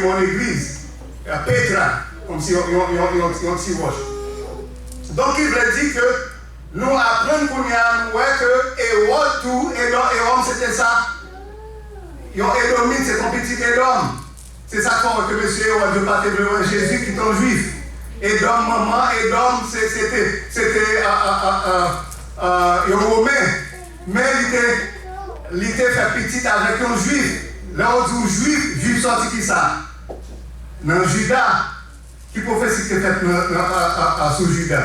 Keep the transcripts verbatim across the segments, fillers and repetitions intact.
Mon egliz, Petra, kòmsi yon, yon, yon, yon, yon ti wòch. Donk, ki vle di ke nou aprann kounye a, nou wè ke Ewòd tou, Edò-, Ewòm, se te sa. Yon Edomit, se te yon pitit Edòm. Se sa k fè w wè ke mesye Ewòd yo pa te vle wè Jezi ki te yon Jwif. Edòm, manman Edòm, se, se te, se te, a, a, a, a, a, yon Women. Men li te, li te fè pitit avèk yon Jwif. Lè w di w Jwif, Jwif sòti ki sa? Nan Jida. Ki pwofesi ki te fèt nan, nan, a, a, a, sou Jida?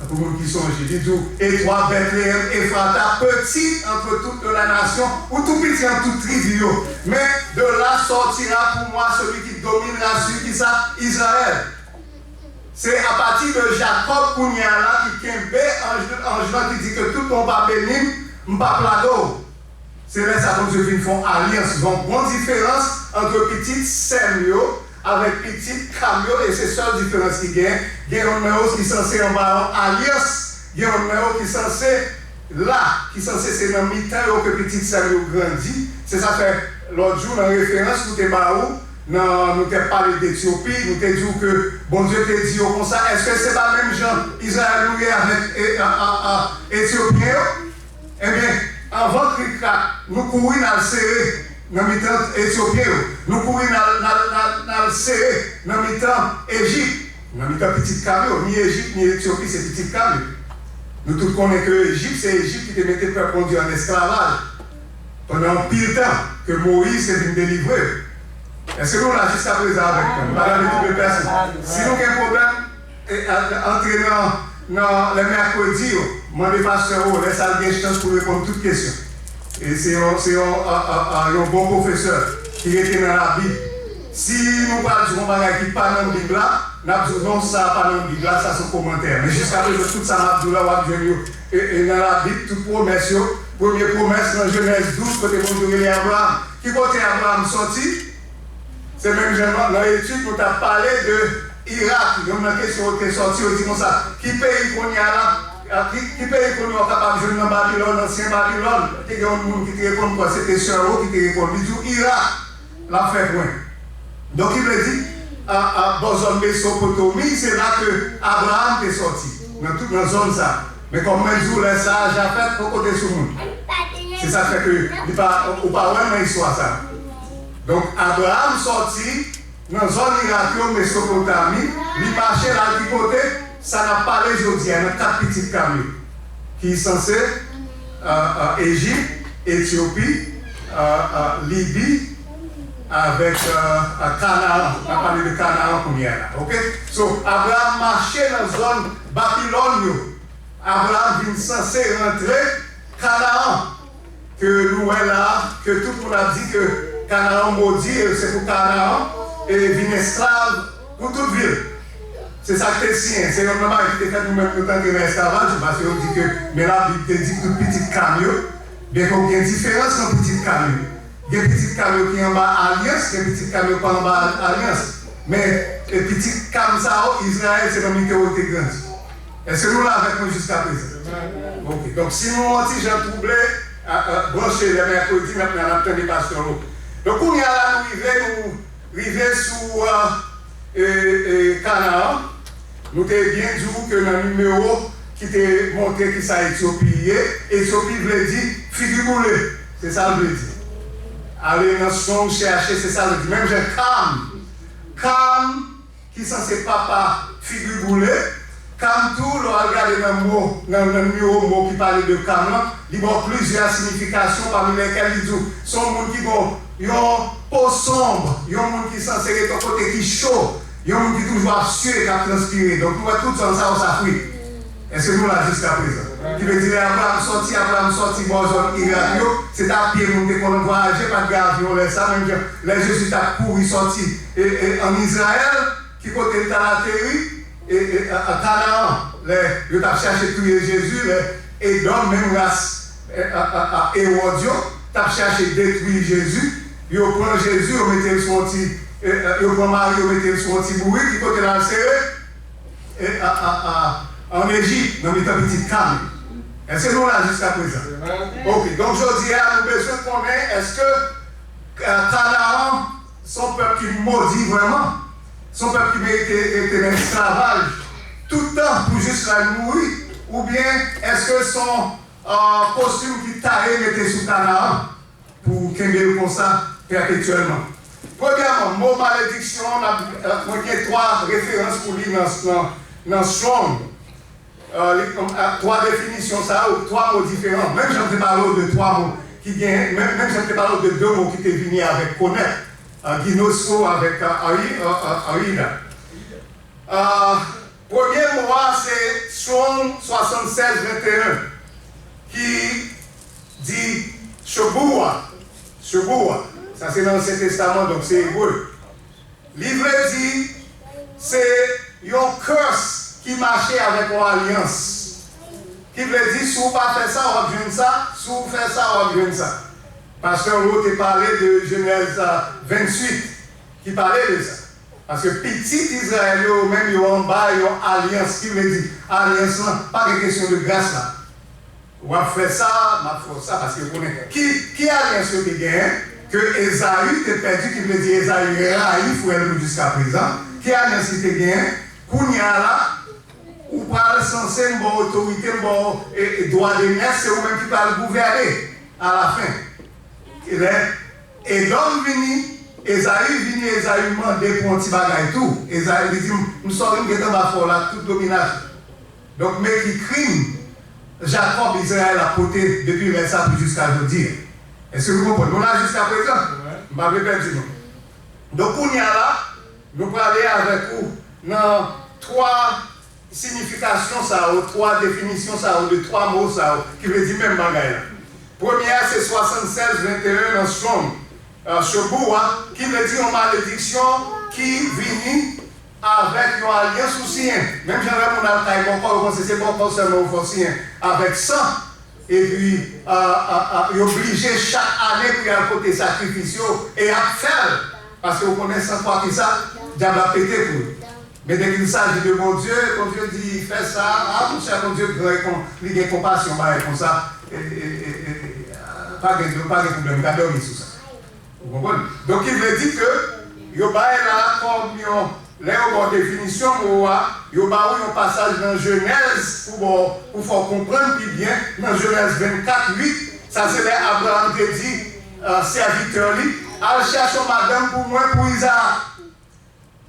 Pou moun ki sonje, li di w, et toi, Bethléem Ephrata, petit entre toutes les nations, ou tou piti ant tout tribi yo. Mais de là sortira pour moi celui qui dominera sur, ki sa? Izrayèl. Se apati de Jakòb kounye a la ki kenbe anj, anj lan ki di ke tout bon pa beni m, m p ap lage w. Se lè sa Bondye vin fè yon alyans. Yon bon diferans ant pitit sè m yo avèk pitit ka m yo, e se sèl diferans ki gen. Gen youn nan yo ki sanse anba yon alyans, gen youn nan yo ki sanse la, ki sanse se nan mitan yo ke pitit sè m yo grandi. Se sa fè lòt jou nan referans nou te ba ou, nan, nou te pale d Etyopi, nou te di w ke Bondye te di yo konsa, èske se pa menm jan Izrayèl nou ye avèk, e, a, a, a, Etyopyen yo? Ebyen, anvan krikrak, nou kouri n al sere nan mitan Etyopyen yo. Nou kouri n al, n al, n al, n al sere nan mitan Ejip, nan mitan pitit ka m yo. Ni Ejip, ni Etyopi, se pitit ka m yo. Nou tout konnen ke Ejip, se Ejip ki te mete pèp Bondye an esklavaj pandan anpil tan, ke Moyiz te vin delivre yo. Èske nou la jiska prezan avèk mwen? Nou pa gade tout pèsonn. Si nou gen pwoblèm, e, a, antre nan, nan lè mèkredi yo, mande pastè ou, lè sa l gen chans pou reponn tout kesyon. E se yon, se yon, a, a, a, yon bon pwofesè ki rete nan Labib. Si nou pral di yon bagay ki pa nan Bib la, n ap di w non, sa pa nan Bib la, sa se yon kòmantè. Men jiska prezan, tout sa m ap di w la, w ap jwenn yo, e, e, nan Labib, tout pwomès yo. Premye pwomès nan Jenèz douz, kote Bondye rele Abraram. Ki kote Abraram sòti? Se menm jan nan, nan etid, nou t ap pale de Irak. Youn nan kesyon yo te sòti, yo di konsa, ki peyi kounye a la, a, ki, ki peyi kounye a w kapab jwenn nan Babilòn, ansyen Babilòn? Te gen yon moun ki te reponn, kwè se te sè ou ki te reponn. Li di w Irak, l ap fè pwen. Donk, ki vle di, a, a, bò zòn Mesopotomi, se la ke Abraram te sòti, nan tout, nan zòn sa. Men kòm mwen di w, lè sa a, Jafèt poko te sou moun. Se sa k fè ke li pa, ou pa wè l nan istwa sa. Donk, Abraram sòti nan zòn Irak yo, Mesopotami, li mache l al ki kote? Sa n ap pale jodi a, nan kat pitit ka m yo, ki sanse, a, a, Ejip, Etyopi, a, a, Libi, avèk, a, a, Kanaran. N ap pale de Kanaran kounye a la, oke? So, Abraram mache nan zòn Babilòn yo. Abraram vin sanse rantre Kanaran, ke nou wè la, ke tout moun ap di ke Kanaran modi, e se pou Kanaran, e vin esklav pou tout vi l. Se sa k te siyen. Se youn nan bagay ki te fè nou menm nou t antre nan esklavaj, paske yo di ke, men Labib te di tout pitit ka m yo, byenke w gen diferans nan pitit ka m yo. Gen pitit ka m yo ki anba alyans, gen pitit ka m yo pa anba alyans. Men, e pitit ka m sa yo, Izrayèl, se nan mitan yo te grandi. Èske nou la avèk mwen jiska prezan? Oke. Donk, si nou yon ti jan twouble, a, a, branche lè mèkredi, n ap, n ap tande pastè Lo. Donk, kounye a la, nou rive, nou rive sou, a, e, e, Kanaran. Nou te byen di w ke nan nimewo ki te montre ki sa Etyopi ye, Etyopi vle di figi boule. Se sa l vle di. Ale nan Strong, chèche, se sa l vle di. Menm jan Kam. Kam, ki sanse papa figi boule. Kam tou, lè w al gade nan mo, nan, nan nimewo mo ki pale de Kam lan, li ba w plizyè siyifikasyon, pami lèkèl li di w, se yon moun ki gen yon po sonb, yon moun ki sanse rete yon kote ki cho, yon moun ki toujou ap sye, k ap transpire. Donk, nou wè tout zòn sa yo, sa fri. Èske nou la jiska prezan? Ki vle di, lè Abraram sòti, Abraram sòti bò zòn Irak yo, se t a pye moun te konn vwayaje, pa t gen avyon lè sa, menm jan lè Jezi t ap kouri sòti, e, e, ann Izrayèl, ki kote l t al ateri? E, e, a, a Kanaran, lè yo t ap chache touye Jezi, lè Edòm, menm ras, e, a, a, a Ewòd yo, t ap chache detwi Jezi, yo pran Jezi, yo mete l sou yon ti, e, e, yo pran Mari, yo mete l sou yon ti bourik, ki kote l al sere? E, a, a, a, ann Ejip, nan mitan pitit ka m yo. Èske nou la jiska prezan? Oke, donk jodi a, nou bezwen konnen èske, e, Kanaran Se yon pèp ki modi vrèman? Se yon pèp ki merite rete nan esklavaj tout tan pou jis la l mouri? Oubyen èske se yon kostim ki taye mete sou Kanaan pou kenbe l konsa pèpetyèlman? Premyèman, mo malediksyon, mwen gen twa referans pou li nan, nan, nan Strong. Twa definisyon sa yo, twa mo diferan. Menm jan m te pale w de twa mo ki gen, menm jan m te pale w de de mo ki te vini avèk konèt, ginosko avèk aida. Premye mo a se Strong swasannsèz venteyen ki di Shebuah. Shebuah. Sa se nan Ansyen Testaman, donk se ebre. Li vle di se yon curse ki mache avèk yon alyans. Ki vle di si w pa fè sa, w ap jwenn sa, si w fè sa, w ap jwenn sa. Pastè Ro te pale de Jenèz venntuit ki pale de sa. Paske pitit Izrayèl yo, yo menm yo anba yon alyans, ki vle di alyans lan pa gen kesyon de gras la. W ap fè sa, m ap fè w sa, paske yo konnen ki, ki alyans yo te genyen, ke Ezayi te pèdi, ki vle di Ezayi rayi frè l pou jiska prezan. Ki alyans li te genyen? Kounye a la, ou pral sanse m ba w otorite, m ba w e, e, dwa de nès, se ou menm ki pral gouvène alafen. E lè Edòm vini, Ezayi vini, Ezayi mande pou yon ti bagay tou. Ezayi li di, m sòri, m gentan ba frè w la tout dominasyon. Donk, men ki krim Jakòb, Izrayèl ap pote depi lè sa pou jiska jodi a. Èske nou konprann? Nou la jiska prezan? M pa vle pèdi nou. Donk, kounye a la, nou prale avèk ou nan twa siyifikasyon sa yo, twa definisyon sa yo, de twa mo sa yo, ki vle di menm bagay la. Premye a se swasannsèz venteyen nan Strong, Shebuah, ki vle di yon malediksyon ki vini avèk yon alyans ou siyen. Menm jan lè moun al kay bòkò, yo panse se bòkò sèlman ou fè w siyen avèk san. Epi, yo blije chak ane pou y al pote sakrifis yo, e y ap fè l. Paske ou konnen san kwa ki sa, dyab la pete pou yo. Men dès qu'il s'agit de Bondye, Bondye di fè sa, a monchè, Bondye gran, li gen konpasyon, bagay konsa, pa gen, pa gen pwoblèm, ka dòmi sou sa. Ou konprann? Donk, ki vle di ke yo bay la kòm yon, lè yo ba w definisyon mo a, yo ba ou yon pasaj nan Jenèz pou ba w, pou fè w konprann pi byen, nan Jenèz vennkat uit, sa se lè Abraram te di sèvitè li, al chèche yon madanm pou mwen, pou Izaak.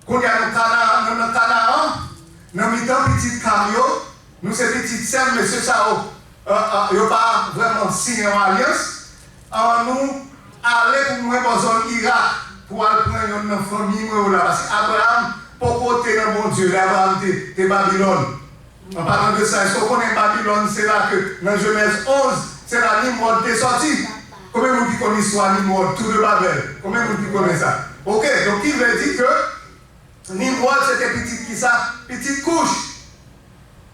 Kounye a nou Kanaan, nou nan Kanaan, nan mitan pitit Kam yo, nou se pitit sè m, mesye sa yo, yo pa vrèman siyen yon alyans. Annou ale pou mwen bò zòn Irak, pou al pran yonn nan fanmi mwen yo la, paske Abraram poko te nan Bondye, lè Abraram te, te Babilòn. An palan de sa, èske w konnen Babilòn, se la ke nan Jenèz onz, se la Nimwòd te sòti? Konbyen moun ki konn istwa Nimwòd, Tour de Babèl? Konbyen moun ki konnen sa? Oke, donk ki vle di ke Nimwòd se te pitit kisa? Pitit Kouch,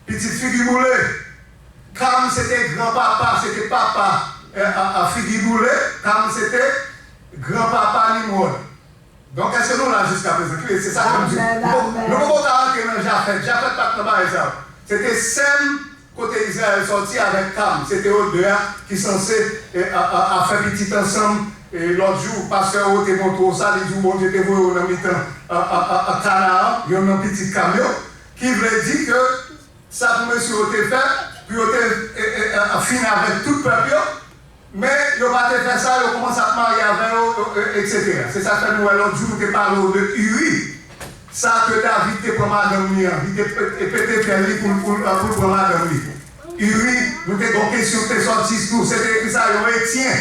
pitit figi boule. Kam se te granpapa, se te papa a figi boule. Kam se te granpapa Nimwòd. Donk, èske nou la jiska prezan? Ki vle di, se sa ke m di. Nou poko ka rantre nan Jafèt. Jafèt pa t nan bagay sa yo. Se te Sèm, kote Izrayèl sòti, avèk Kam. Se te yo de a ki sanse ap fè pitit ansanm. Lòt jou, pastè Ro te montre w sa, li di w Bondye te voye yo nan mitan Kanaan, yonn nan pitit Kam yo. Ki vle di ke sa pou mesye yo te fè, pou yo te fin avèk tout pèp yo. Men yo pa te fè sa, yo kòmanse ap marye avè yo, etsetera. Se sa k fè nou wè lòt jou nou te pale w de Uri. Sa ke David te pran madanm li an, li te pete fyèl li pou l, pou l, pou l pran madanm li. Uri, nou te gen yon kesyon ki te sòti tou, se te kisa? Yon Etyen.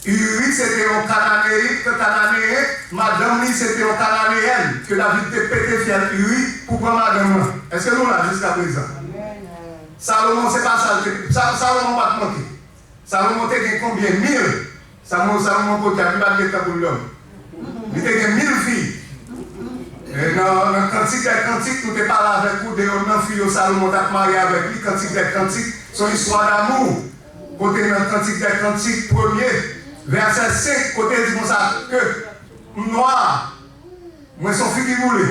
Uri se te yon Kananeyit, Kananeyen, madanm li se te yon Kananeyèn, ke David te pete fyèl Uri pou pran madanm lan. Èske nou la jiska prezan? Salomon, se pa sa l te, Salomon pa t manke. Salomon te gen konbyen mil? Salomon, Salomon kote a, li pa t gen tan pou l dòmi. Li te gen mil fi. E nan, nan Kantik dè Kantik, nou te pale avèk ou de yonn nan fi yo Salomon t ap marye avèk li. Kantik dè Kantik, se yon istwa damou. Kote nan Kantik dè Kantik, premye, vèsè senk, kote l di konsa ke m nwa, mwen se yon figi boule.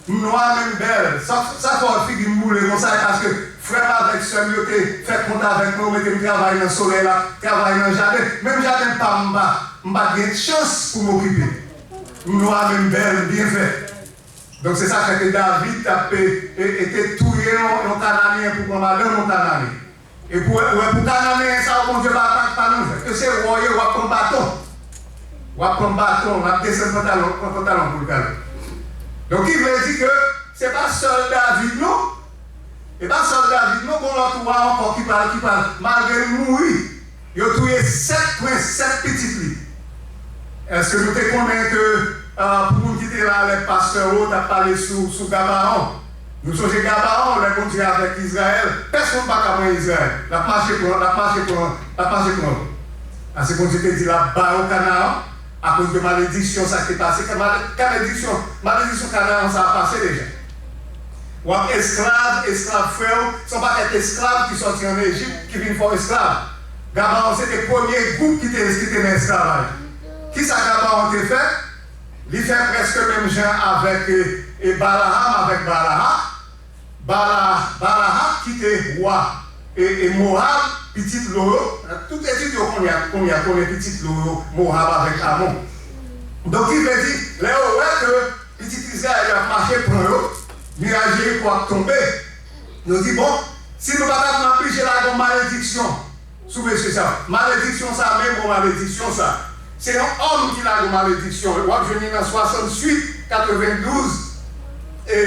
M nwa men m bèl. Sa, sa fè w figi m boule konsa, e paske frè m avèk sè m yo te fè kont avèk mwen, yo mete m travay nan solèy la, travay nan jaden. Menm jaden pa m, m pa, m pa t gen chans pou m okipe. M nwa, men m bèl, m byen fèt. Donk, se sa k fè ke David t ap, e, e, e te touye yon, yon Kananeyen pou pran madanm yon Kananeyen. E pou, ou wè, pou Kananeyen sa yo, Bondye pa, pa, pa nan jwèt. Ke se wè w ye, w ap pran baton. W ap pran baton, w ap desann pantalon, pran pantalon pou l kale. Donk, ki vle di ke se pa sèl David, non. E pa sèl David, non, gon lòt wa ankò ki pral, ki pral, malgre l mouri, yo touye sèt prens, sèt pitit li. Èske nou te konnen ke, ah, pou moun ki te la lè pastè Ro t ap pale sou, sou Gabaon, nou sonje Gabaon, lè Bondye avèk Izrayèl, pèsonn pa ka pran Izrayèl. L ap mache pran, l ap mache pran, l ap mache pran. Paske Bondye te di l ap ba yo Kanaran, akoz de malediksyon sa ki te pase. Ka-, male-, malediksyon, malediksyon Kanaran sa a pase deja. W ap esklav, esklav frè w, se yon pakèt esklav ki sòti ann Ejip, ki vin fè w esklav. Gabaon se te premye gwoup ki te, ki te nan esklavaj. Kisa Gabaon te fè? Li fè prèske menm jan avèk, e, e Balaam, avèk Balahak. Bala-, Balahak ki te wa, e, e Moab, pitit Lo yo, tout etidye yo konnen, konnen, konnen pitit Lo yo, Moab avèk Amon. Donk, ki vle di, lè yo wè ke pitit Izrayèl yo ap mache pran yo, miray Jeriko ap tonbe, yo di, bon, si nou pa t ap nan oblije lage yon malediksyon sou mesye sa. Malediksyon sa, men bon malediksyon sa. Se yon òm ki lage malediksyon. W ap jwenn li nan swasanntuit, katrevendouz, e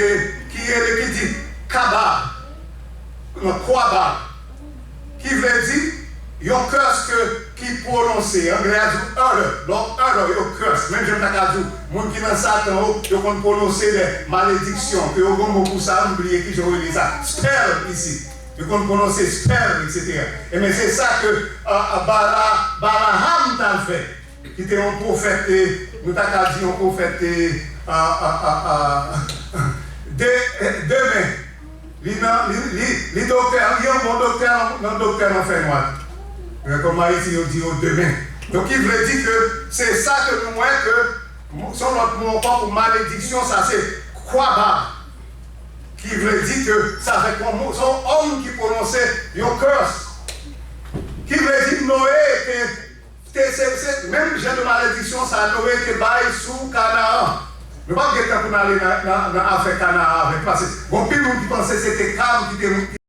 ki rele, ki di, Kaba, non, Kwaba, ki vle di yon curse ke, ki pwononse. Anglè a di utter, lè w utter, yon curse. Menm jan m ta ka di w, moun ki nan Satan yo, yo konn pwononse de malediksyon, ke yo gon mo pou sa, m bliye kijan yo rele sa. Spell isi. Yo konn pwononse spell, etsetera. Ebyen, se sa ke, a, a, Bala-, Balaam t al fè, ki te yon pwofèt, e, nou ta ka di yon pwofèt, e, a, a, a, a, de, e, de men. Li nan, li, li, li doktè, li yon bon doktè nan, nan doktè nan fènwa. Men kòm Ayiti, yo di yo de men. Donk, ki vle di ke se sa ke nou wè ke, se yon lòt mo ankò pou malediksyon, sa se kwaba. Ki vle di ke sa fè kon mo, se yon òm ki pwononse yon curse. Ki vle di Noe te, te se, se menm jan de malediksyon sa Noe te bay sou Kanaan. Nou p ap gen tan pou n ale nan, nan, nan afè Kanaan avèk, paske gon pil moun ki panse se te Kam ki te